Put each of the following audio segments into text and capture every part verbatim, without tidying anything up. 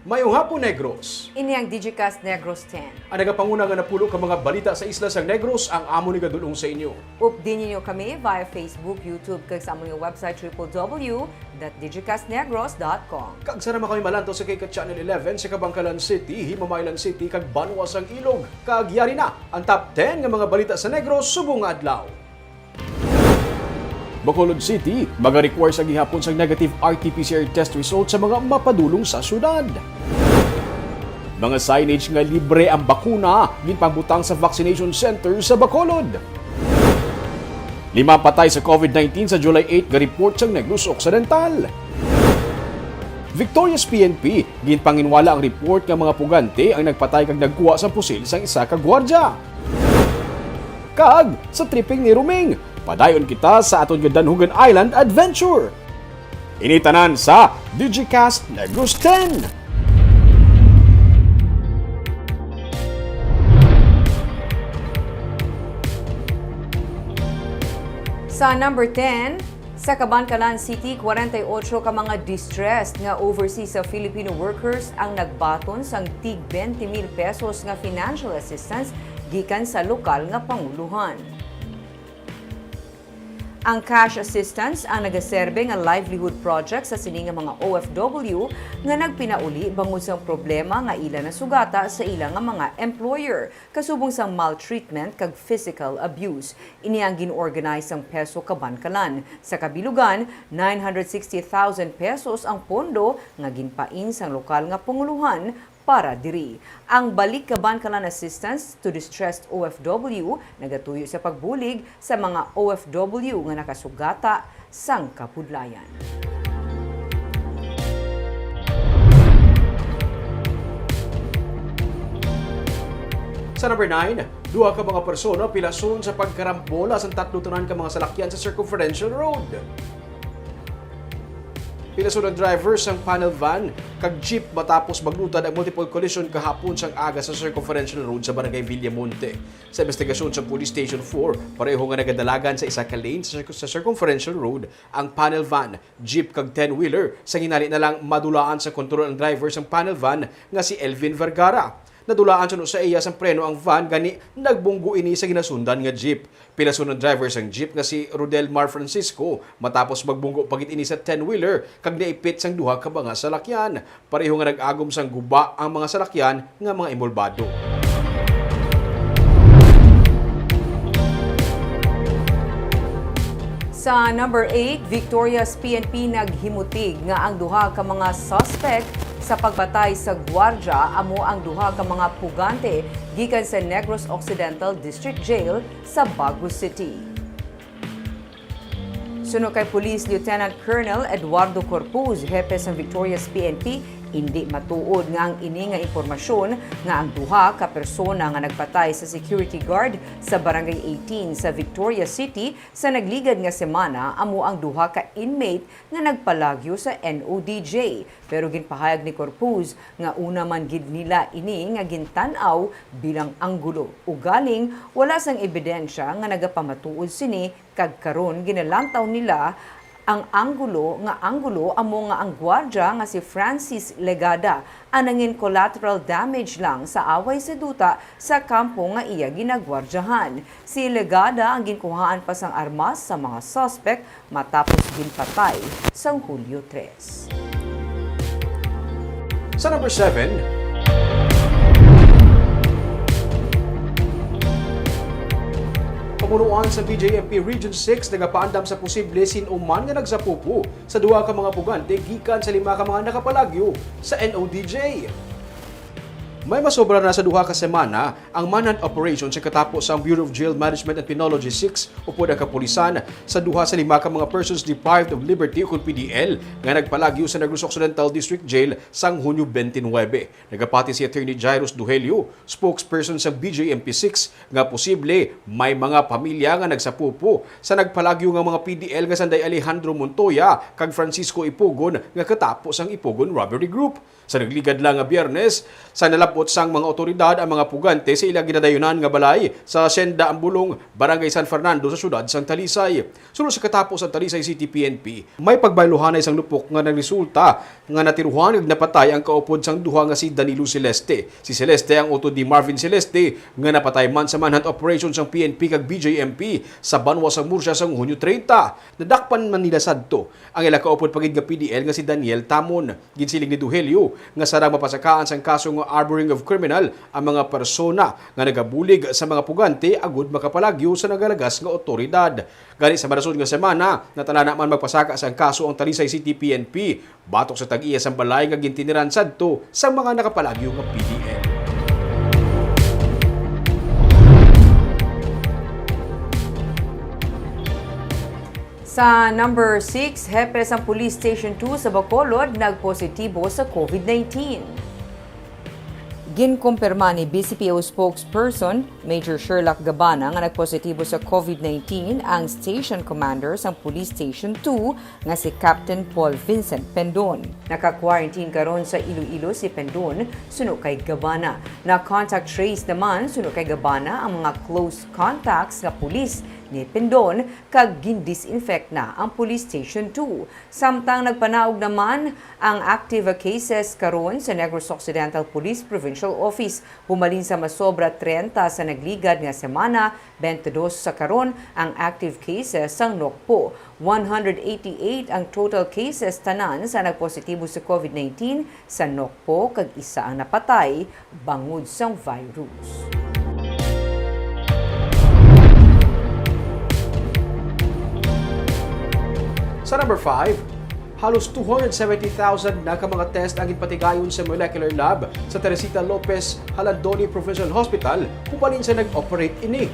Mayong hapon, Negros. Ini ang Digicast Negros ten. Ang nagapanguna nga napulo ka mga balita sa isla sang Negros ang amon igadul-ong sa inyo. Updi ninyo kami via Facebook, YouTube, kag sa amon nga website, triple W dot digicast negros dot com. Kag sa naman kami malantaw sa kay ka Channel eleven sa Kabankalan City, Himamaylan City, kag Banwa sang Ilog. Kag yari na ang top ten nga mga balita sa Negros subong nga adlaw. Bacolod City, maga-require sa gihapon sang negative R T P C R test result sa mga mapadulong sa syudad. Mga signage nga libre ang bakuna, ginpangbutang sa vaccination center sa Bacolod. Lima patay sa COVID nineteen sa July eight nga report sang Negros Occidental. Victoria's P N P, ginpanginwala ang report nga mga pugante ang nagpatay kag nagkuha sang pusil sang isa ka gwardya. Kag sa tripping ni Ruming, padayon kita sa aton nga Danhugan Island Adventure. Ini tanan sa Digicast Negros ten. Sa number ten, sa Kabankalan City, kwarenta y ocho ka mga distressed nga overseas sa Filipino workers ang nagbaton sang tig twenty mil pesos nga financial assistance gikan sa lokal nga panguluhan. Ang cash assistance ang nagaserbe nga livelihood project sa sini nga mga O F W nga nagpinauli bangod sang problema nga ila nasugata sa ila nga mga employer, kasubong sang maltreatment kag physical abuse. Ini ang gin-organize sang PESO Kabankalan. Sa kabilugan, nine hundred sixty thousand pesos ang pondo nga ginpain sang lokal nga panguluhan para diri. Ang Balik Kabankalan Assistance to Distressed O F W nagatuyo sa pagbulig sa mga O F W nga nakasugata sang kapudlayan. Sa number nine, duha ka mga persona pilason sa pagkarambola sang tatlo tanan ka mga salakyan sa Circumferential Road. Pilason ang driver sang panel van kag jeep matapos maglutad ang multiple collision kahapon sang aga sa Circumferential Road sa Barangay Villamonte. Sa investigasyon sa Police Station four, pareho nga nagadalagan sa isa ka lane sa, sa Circumferential Road ang panel van, jeep kag ten-wheeler. Sa ginali na lang, madulaan sa kontrol ang driver sang panel van nga si Elvin Vergara. Nadulaan suno sa iya sang preno ang van, gani nagbunggo ini sa ginasundan nga jeep. Pilason ang driver sang jeep nga si Rodel Mar Francisco matapos magbunggo pa gid ini sa ten-wheeler kag naipit sang duha ka mga salakyan. Pareho nga nag-agom sang guba ang mga salakyan nga mga inbolbado. Sa number eight, Victoria's P N P naghimutig nga ang duha ka mga suspect sa pagpatay sa gwardya amo ang duha ka mga pugante gikan sa Negros Occidental District Jail sa Bago City. Suno kay Police Lieutenant Colonel Eduardo Corpuz, hepe sang Victoria's P N P, indi matuod nga ang ini nga impormasyon nga ang duha ka persona nga nagpatay sa security guard sa Barangay eighteen sa Victoria City sa nagligad nga semana amo ang duha ka inmate nga nagpalagyo sa N O D J. Pero ginpahayag ni Corpuz nga una man gid nila ini nga gintan-aw bilang anggulo. Ugaling, wala sang ebidensya nga nagapamatuod sini kag karon ginalantaw nila ang anggulo nga anggulo amo nga ang gwardya nga si Francis Legada ang nangin collateral damage lang sa away sa duta sa kampo nga iya ginagwardyahan. Si Legada ang ginkuhaan pa sang armas sa mga suspect matapos ginpatay sang Hulyo tres. Sa number seven, pamunuan sa B J M P Region six nagapaandam sa posible sin-o man nga nagsapupo sa duha ka mga pugante gikan sa lima ka mga nakapalagyo sa N O D J. May masobra na sa duha ka semana ang manhunt operation sa katapo sang Bureau of Jail Management and Penology six upod ang kapulisan sa duha sa lima ka mga persons deprived of liberty, ukon P D L, nga nagpalagyo sa Negros Occidental District Jail sang Hunyo twenty-nine. Nagapati si Attorney Jairus Duhelio, spokesperson sa B J M P six, nga posible may mga pamilya nga nagsapupo sa nagpalagyo nga mga P D L nga sanday Alejandro Montoya kag Francisco Ipugon nga katapo sang Ipugon Robbery Group. Sa nagligad lang nga Biyernes, sa nalab-, Sang mga awtoridad ang mga pugante sa ila ginadayunan nga balay sa Hacienda Ambulong, Barangay San Fernando, sa siyudad sang Talisay. Suno sa katapos sang Talisay City P N P, may pagbayluhanay sang lupok nga nagresulta nga natiruhan kag napatay ang kaupod sang duha nga si Danilo Celeste. Si Celeste ang utod ni Marvin Celeste nga napatay man sa manhunt operation sang P N P kag B J M P sa banwa sang Murcia sang Hunyo treinta. Nadakpan man nila sadto ang ila kaupod pa gid nga P D L nga si Daniel Tamon. Ginsiling ni Duhelio nga sarang mapasakaan sang kaso nga harboring of criminal ang mga persona nga nagabulig sa mga pugante agud makapalagyo sa nagalagas nga awtoridad. Gani sa marason nga semana, natalana man magpasaka sang kaso ang Talisay City P N P batok sa tag-iya sang balay nga gintiniran sadto sang mga nakapalagyo nga P D L. Sa number six, hepe sang Police Station two sa Bacolod nagpositibo sa COVID nineteen. Ginkumpirma ni B C P O spokesperson Major Sherlock Gabana nga nagpositibo sa COVID nineteen ang station commander sang Police Station two nga si Captain Paul Vincent Pendon. Naka-quarantine karon sa Iloilo si Pendon, suno kay Gabana. Na-contact trace naman, suno kay Gabana, ang mga close contacts nga pulis ni Pendon kag gin-disinfect na ang Police Station two. Samtang nagpanaog naman ang active cases karon sa Negros Occidental Police Provincial Office. Humalin sa masobra treinta sa nagligad nga semana, twenty-dos sa karon ang active cases sang Nocpo. One hundred eighty-eight ang total cases tanan sa nagpositibo sa COVID nineteen sa Nocpo, kag isa ang napatay bangod sang virus. Sa number five, halos two hundred seventy thousand na ka mga test ang ginpatigayon sa molecular lab sa Teresita Lopez Jalandoni Provincial Hospital, hubalin sa nag-operate ini.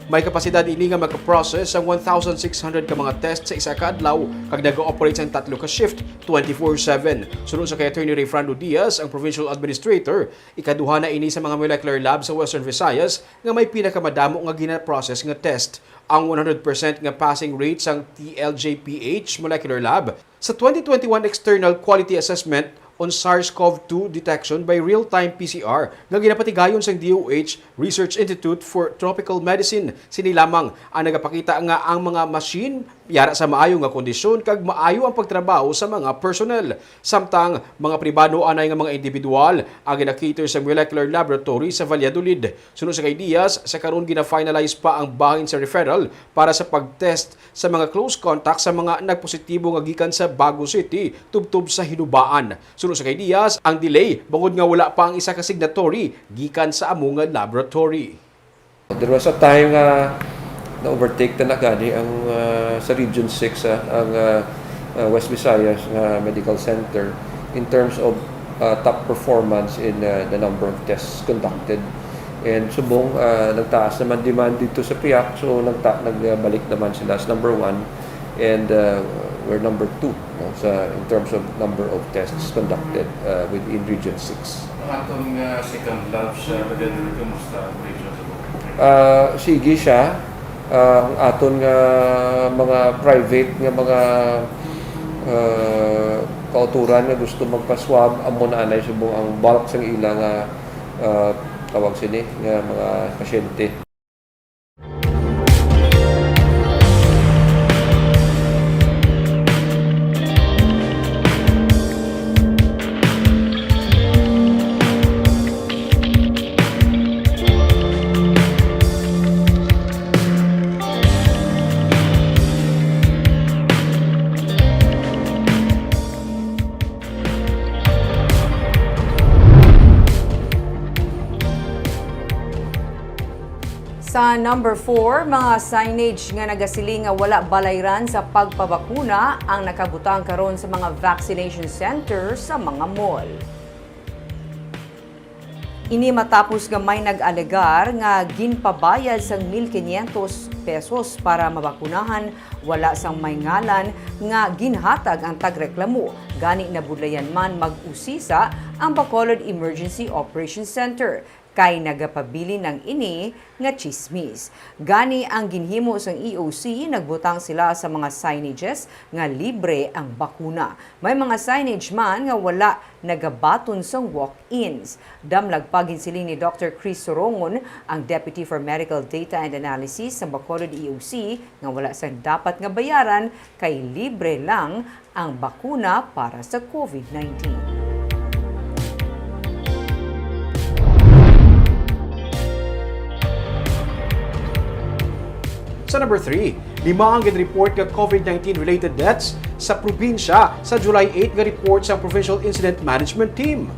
May kapasidad ini nga makaprocess sang one thousand six hundred ka mga test sa isa ka adlaw, kag nag-ooperate sang tatlo ka shift, twenty-four seven. Suno sa kay Attorney Rayfrando Diaz, ang provincial administrator, ikaduha na ini sa mga molecular lab sa Western Visayas nga may pinakamadamo nga gina-process nga test. Ang one hundred percent nga passing rate sang T L J P H Molecular Lab sa twenty twenty-one External Quality Assessment on SARS-CoV two Detection by Real-Time P C R nga ginapatigayon sang D O H Research Institute for Tropical Medicine. Sini lamang ang nagapakita nga ang mga machine yara sa maayo nga kondisyon kag maayo ang pagtrabaho sa mga personnel. Samtang mga pribado anay nga mga individual ang gina-cater sa molecular laboratory sa Valladolid. Suno sa kay Diaz, sa karon gina-finalize pa ang bahin sa referral para sa pag-test sa mga close contact sa mga nagpositibo nga gikan sa Bago City tubtob sa Hinubaan. Suno sa kay Diaz, ang delay bangod nga wala pa ang isa ka signatory gikan sa amo nga laboratory. There was a time nga na-overtake na gani ang, ah, sa Region six, ah, ang, ah, ah, West Visayas nga Medical Center in terms of, ah, top performance in, ah, the number of tests conducted. And subong, ah, nagtaas naman demand dito sa piyak, so nagta-, nagbalik naman sila as number one. And, uh, we're number two, no, sa, in terms of number of tests conducted, uh, within Region six. Ang aton nga second lab sa Valladolid, kumusta ang operation sa Bukid? Ah, sige siya. Ah, ang aton nga mga private nga mga, ah, kauturan nga gusto magpa-swab, amo na anay subong ang bulk sang ila nga, ah, tawag sini, nga mga pasyente. Sa number four, mga signage nga nagasiling nga wala balayran sa pagpabakuna ang nakabutang karon sa mga vaccination center sa mga mall. Ini matapos nga may nag-alegar nga ginpabayad sang mil quinientos pesos para mabakunahan, wala sang may ngalan, nga ginhatag ang tagreklamo. Gani nabudlayan man mag-usisa ang Bacolod Emergency Operations Center. kay nagapabilin ang ini nga tsismis. Gani ang ginhimo sang E O C, nagbutang sila sa mga signages nga libre ang bakuna. May mga signage man nga wala nagabaton sang walk-ins. Damlag pa, ginsiling ni Doctor Chris Sorongon, ang Deputy for Medical Data and Analysis sa Bacolod E O C, nga wala sang dapat nga bayaran kay libre lang ang bakuna para sa COVID nineteen. Sa number three, lima ang gin-report nga COVID nineteen related deaths sa probinsya sa July eight nga report sang Provincial Incident Management Team.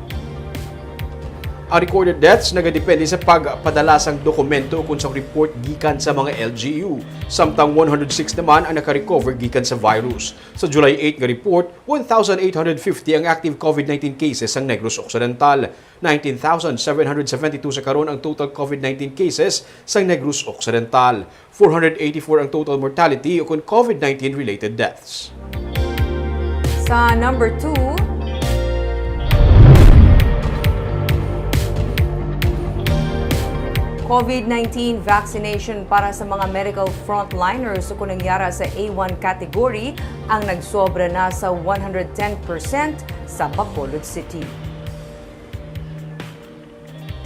Ang recorded deaths nagadepende sa pagpadala sang dokumento ukon sang report gikan sa mga L G U, samtang one hundred six naman ang naka-recover gikan sa virus. Sa July eight nga report, one thousand eight hundred fifty ang active COVID nineteen cases sang Negros Occidental, nineteen thousand seven hundred seventy-two sa karon ang total COVID nineteen cases sang Negros Occidental, four hundred eighty-four ang total mortality ukon COVID nineteen related deaths. Sa number two, COVID nineteen vaccination para sa mga medical frontliners ukon ang yara sa A one category ang nagsobra na sa one hundred ten percent sa Bacolod City.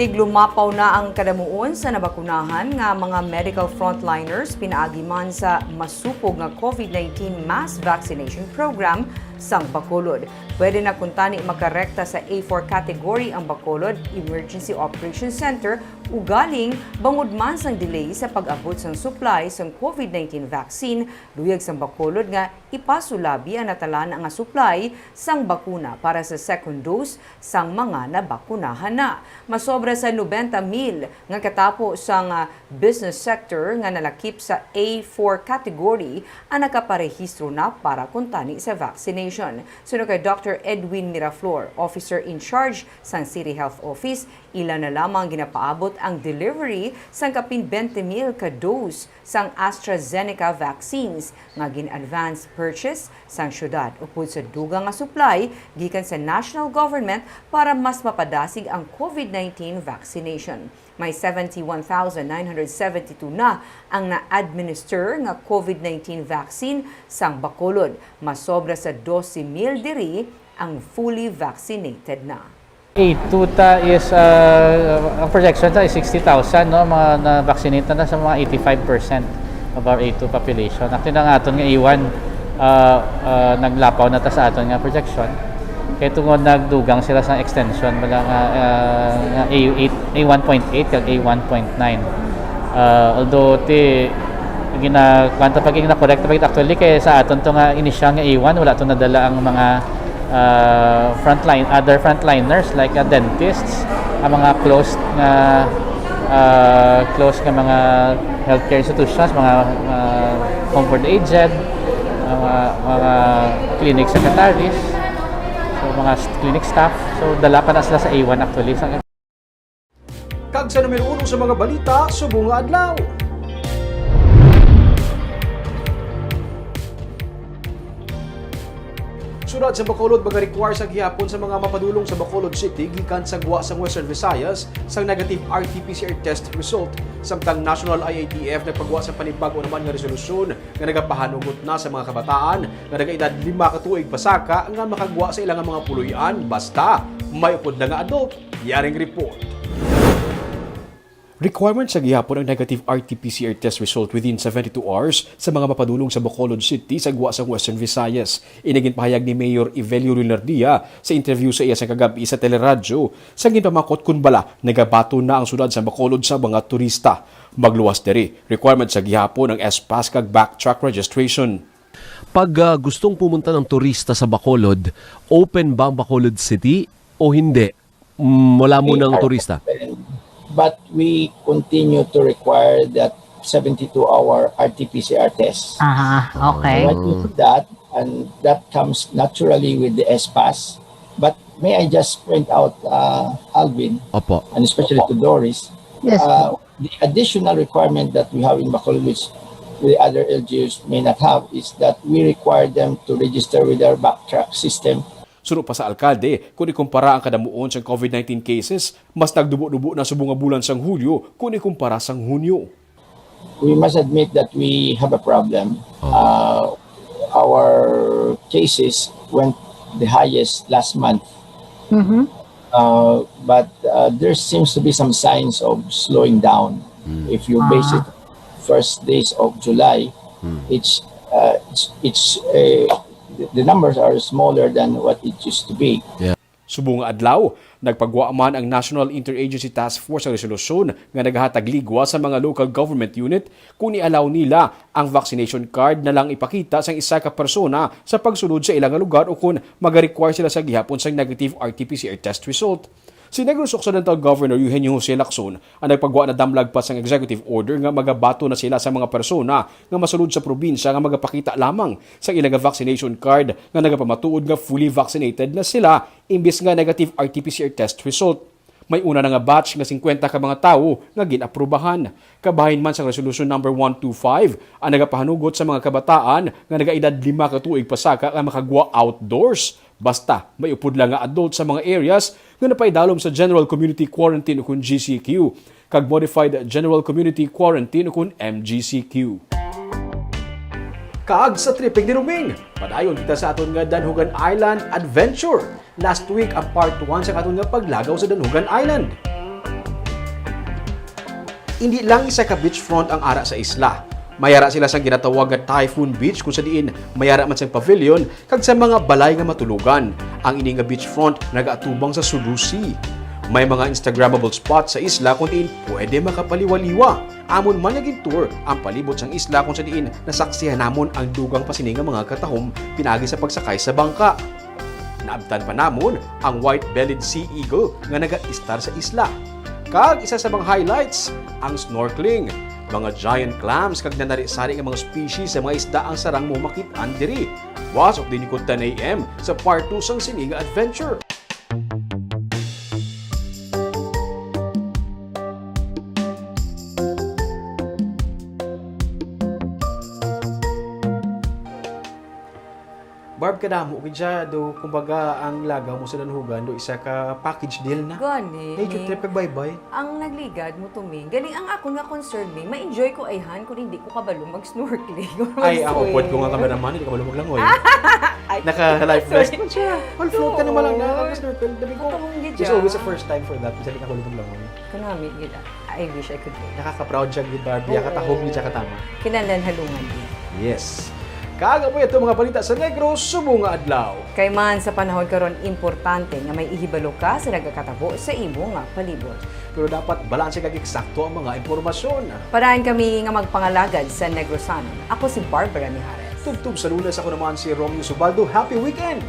Tiglumapaw na ang kadamuon sa nabakunahan nga mga medical frontliners pinaagi man sa masupog nga COVID nineteen mass vaccination program sang Bacolod. Pwede na kuntani makarekta sa A four category ang Bacolod Emergency Operations Center, ugaling bangod man sang delay sa pag-abot sang supply sang COVID nineteen vaccine, luyag sang Bacolod nga ipasulabi ang natalana nga supply sang bakuna para sa second dose sang mga nabakunahan na. Masobra sa nobenta mil nga katapo sang, ah, business sector nga nalakip sa A four category ang nakaparehistro na para kuntani sa vaccination. Suno kay Doctor Edwin Miraflor, Officer in Charge sang City Health Office, ila na lamang ginapaabot ang delivery sang kapin twenty mil ka dose sang AstraZeneca vaccines nga gin-advance purchase sang syudad upod sa dugang nga supply gikan sa national government para mas mapadasig ang COVID nineteen vaccination. May seventy-one thousand nine hundred seventy-two na ang na-administer nga COVID nineteen vaccine sang Bacolod. Masobra sa dose mil diri ang fully vaccinated na. A two ta is, uh, ang projection ta is sixty thousand, no? Mga na-vaccinate na, na sa mga eighty-five percent of our A two population. Actually, ang aton nga A one, uh, uh, naglapaw na ta sa aton nga projection. Kay tungod nagdugang sila sa extension, bala nga, uh, nga A eight, A one point eight kag A one point nine. Uh, although, ti, gina-, kuwan ta pag gina-correct pa gid actually, kay sa aton to nga initial nga A one, wala to nadala ang mga uh, frontline, other frontliners like, uh, dentists, ang mga closed nga, uh, closed nga mga healthcare institutions, mga, uh, home for the aged, uh, mga, mga clinic secretaries, so mga s-, clinic staff. So dala pa na sila sa A one actually. Sa Kag sa numero uno sa mga balita subong nga adlaw. Sudad sa Bacolod, magarequire sa gihapon sa mga mapadulong sa Bacolod City gikan sa gwa sang Western Visayas sang negative R T P C R test result, samtang National I A T F nagpagwa sa panibag-o naman nga resolusyon nga nagapahanugot na sa mga kabataan nga nagaedad lima ka tuig pasaka nga makagwa sa ila nga mga puloy-an basta may upod na nga adult. Yaring report. Requirement sa gihapon ang negative R T P C R test result within seventy-two hours sa mga mapadulong sa Bacolod City sa gwa sang Western Visayas. Ini ginpahayag ni Mayor Evelio Leonardia sa interview sa iya sa kagab-i sa teleradyo, sa ginpamakot kon bala nagabaton na ang sudad sa Bacolod sa mga turista. Magluwas diri, requirement sa gihapon ang S pass kag backtrack registration. Pag, ah, gustong pumunta ng turista sa Bacolod, open ba ang Bacolod City o hindi? Mm, wala mo ng turista? But we continue to require that seventy-two hour R T P C R test. Aha, okay. When we do that, and that comes naturally with the S pass. But may I just point out, uh, Alvin, Opo. and especially to Doris, Yes. uh, the additional requirement that we have in Bacolod, which the other L G Us may not have, is that we require them to register with our backtrack system. Suno pa sa alkalde, kung ikumpara ang kadamuon sang COVID nineteen cases, mas nagdubo-dubo na subong nga bulan sang Hulyo kung ikumpara sang Hunyo. We must admit that we have a problem. Uh, our cases went the highest last month. Uh, but uh, there seems to be some signs of slowing down. If you base it first days of July, it's uh, it's, it's uh, the- the numbers are smaller than what it used to be. Subong nga adlaw, nagpagwa man ang National Interagency Task Force sa resolusyon nga nagahatag ligwa sa mga local government unit kung i-allow nila ang vaccination card na lang ipakita sang isa ka persona sa pagsulod sa ila nga lugar o kon maga-require sila sa gihapon sang negative R T P C R test result. Si Negros Occidental Governor Eugenio Jose Lacson ang nagpagwa na damlag pa sang executive order nga magabaton na sila sa mga persona nga masulod sa probinsya nga magapakita lamang sa ila nga vaccination card nga nagapamatuod nga fully vaccinated na sila imbis nga negative R T P C R test result. May una na nga batch nga singkwenta ka mga tawo nga gin-aprubahan. Kabahin man sang Resolution Number one two five ang nagapahanugot sa mga kabataan nga nagaedad lima ka tuig pasaka nga makagwa outdoors, basta may upod lang nga adult sa mga areas nga napaidalom sa General Community Quarantine o kon G C Q kag Modified General Community Quarantine o kon M G C Q. Kag sa tripping ni Roming, padayon kita sa aton nga Danhugan Island Adventure. Last week ang part one sa aton nga paglagaw sa Danhugan Island. Hindi lang isa ka beachfront ang ara sa isla. May ara sila sang ginatawag nga Typhoon Beach, kung sa diin may ara man sang pavilion kag sa mga balay nga matulogan. Ang ini nga beachfront nagaatubang sa Sulu Sea. May mga Instagrammable spot sa isla kung diin pwede makapaliwaliwa. Amon man nga gin-tour ang palibot sang isla kung sa diin nasaksihan namon ang dugang pa sini nga mga katahom pinaagi sa pagsakay sa bangka. Naabtan pa namon ang white-bellied sea eagle nga nagaistar sa isla. Kag isa sa mga highlights, ang snorkeling. Mga giant clams kag nanari-sari nga mga species sa mga isda ang sarang mo makit-an diri. Buas, update ko ten A M sa part two sang sini nga adventure. Barb, kadamo gid siya, do, kumbaga, ang lagaw mo sa Danhugan, do, isa ka package deal na. Gani. Nature trip kag baybay. Ang nagligad mo to, Ming. Galing ang akon nga concern, Ming. Ma-enjoy ko ayhan kung hindi ko kabalo mag-snorkeling or Ay, ako, mag-swim. Pwede ko nga kameraman, hindi ka kabalo maglangoy. Ay, Naka-life sorry. vest man siya. Full float ka Oo. naman lang na, nag-snorkel. Dabi ko, Katong gid it's siya. Always a first time for that. Kasi hindi ka kabalo maglangoy. Kanami gid. I wish I could go. Nakaka-proud siya, gid, Barbie. Oo. Katahom gid siya katama. Kinahanglan halungan gid. Yes. Kag amo ito mga balita sa Negros subong nga adlaw. Kay man sa panahon karon, importante nga may ihibalo ka sa nagakatabo sa imo nga palibot. Pero dapat balanse kag eksakto ang mga impormasyon. Parahan kami nga magpangalagad sa Negrosanon. Ako si Barbara Mijares. Tubtob sa Lunes, ako naman si Romeo Subaldo. Happy weekend!